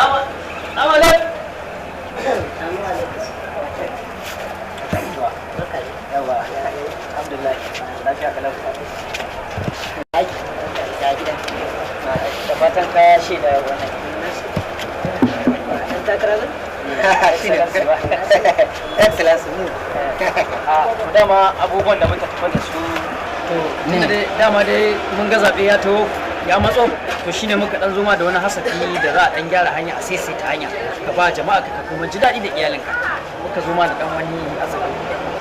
Salamu alaikum. Yawa, alhamdulillah. Lafiya kalau. Da fatan ka shaida wannan. Dan takara ne? Excellence. A to, dama abubuwan da muka tafi da su, to tunda dai dama dai mun ga zaɓe ya to ya matso, to shine muka dan zoma da wani hasafi da za a dan gyara hanya, a saisaita hanya, ka ba jama'a ka kuma ji daɗi da iyalinka. Muka zo ma da dan wani hasafi.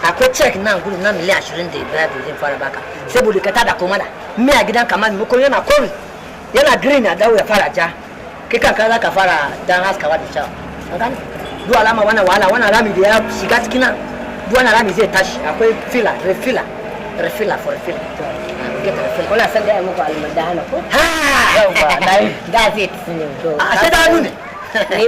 Akwai check nan gudu na miliyan 25 da zai fara baka saboda ka tada koma da miya gidan, kamar maimakon yana kore, yana green, a dawo ya fara ja. Kai kanka za ka fara dan haskawa da kyau. An gane duk alama wannan wahala, wannan rami da ya shiga cikin nan, duk wannan rami zai tashi. Akwai filler, refiller, refiller for refiller. Get refiller. Kuna son gaya muku almundahana ko? Ha. Yawwa, nayi. That's it. To, A sai da hannu ne. Ni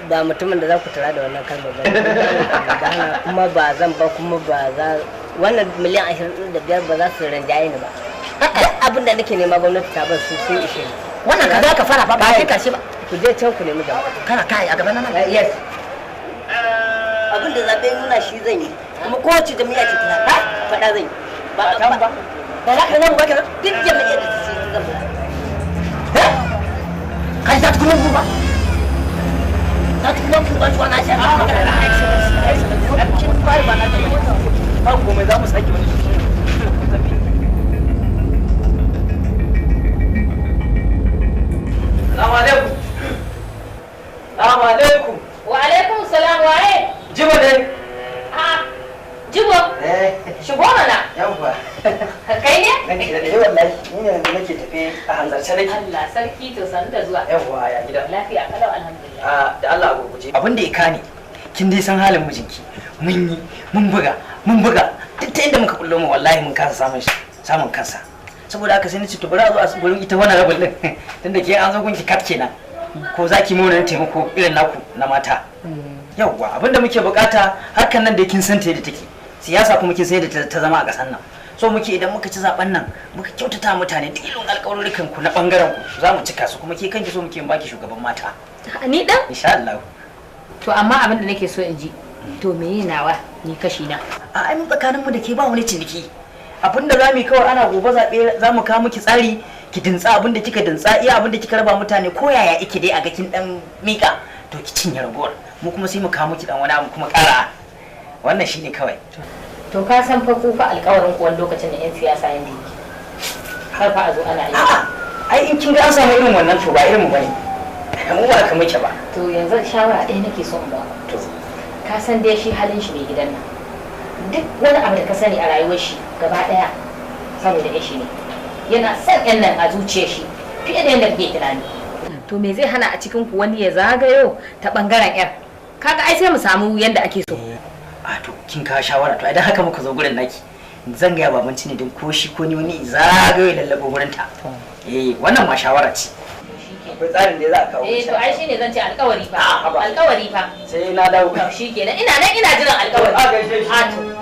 ba mutumin da za ku tara da wannan kalmar ba. Almundahana kuma ba zan ba, kuma ba za wannan miliyan 25 ba za su rinjaye ni ba. Duk abin da nake nema gwamnati ta ban su, sun ishe ni. Wannan ka za ka fara fa, ba kai karshe ba. Ku je can ku nemi jama'a. Kana kai a gaban nan. Yes. Abin da zaɓe nuna shi zan yi, kuma kowace jami'a ce ta faɗa zan yi. Ba ba ba. Ba za ka nan ba kenan. Duk jami'ar da ta ce zan ba. Kai za ta kuma ba za ta kuma ba shi wannan shi. Ba komai, za mu sake wani shi. Salamu alaikum. Salamu alaikum. Wa alaikum salam, waye? Jibo dai. A Jibo, Eh, shigo mana. Yawwa. Kai ne? Nake da dai, wallahi ni ne yanzu nake tafe, a hanzarce nake. Allah sarki, to sanu da zuwa. Yawwa, ya gida? Lafiya kalau, alhamdulillah. A da Allah a gurguje. Abin da ya kani, kin dai san halin mijinki. Mun yi, mun buga, mun buga. Duk ta inda muka kullo mu, wallahi mun kasa samun shi, samun kansa. Saboda haka sai na ce to bari a zo a gurin ita wannan rabin din. Tunda ke an zo gunki kat kenan. Ko za ki mana taimako irin naku na mata. Yawwa, abinda muke bukata, harkar nan da kin san ta yadda take. Siyasa kuma kin san yadda ta zama a ƙasar nan. So muke idan muka ci zaben nan, muka kyautata mutane, duk irin alƙawarurrukan ku na bangaren ku za mu cika su, kuma ke kanki so muke baki shugaban mata. Ni dan? Insha Allah. To amma abin da nake so in ji, to meye nawa ni kashi na? A ai mun tsakanin mu da ke ba wani ciniki. Abinda za mu yi kawai, ana gobe zaɓe, za mu kawo miki tsari, ki dintsa abinda kika dintsa, iya abinda kika raba mutane, ko yaya ike dai a ga kin dan mika, to ki cinye ragowar. Mu kuma sai mu kawo miki dan wani abu kuma ƙara. Wannan shine kawai. To ka san fa ku fa alƙawarin ku wani lokacin da 'yan siyasa yanda yake. Har fa a zo ana yi. A'a, ai in kin ga an samu irin wannan, to ba irin mu bane. Mu ba haka muke ba. To yanzu shawara ɗaya nake so in ba. To. Ka san dai shi halin shi mai gidan nan. Duk wani abu da ka sani a rayuwar shi gaba ɗaya saboda ya shi ne. Yana son ƴan nan a zuciyar shi fiye da yadda kake tunani. To me zai hana a cikin ku wani ya zagayo ta bangaren ƴar? Kaga ai sai mu samu yadda ake so. A to kin kawo shawara, to idan haka muka zo gurin naki, zan gaya babanci ne don ko shi ko ni wani zagayo lallabo gurin ta. Eh, wannan ma shawara ce. Akwai tsarin da za a kawo. Eh, to ai shine zan ce alƙawari fa. A'a, haba. Alƙawari fa. Sai na dawo. To shikenan, ina nan ina jiran alƙawari. A gaishe shi. A to.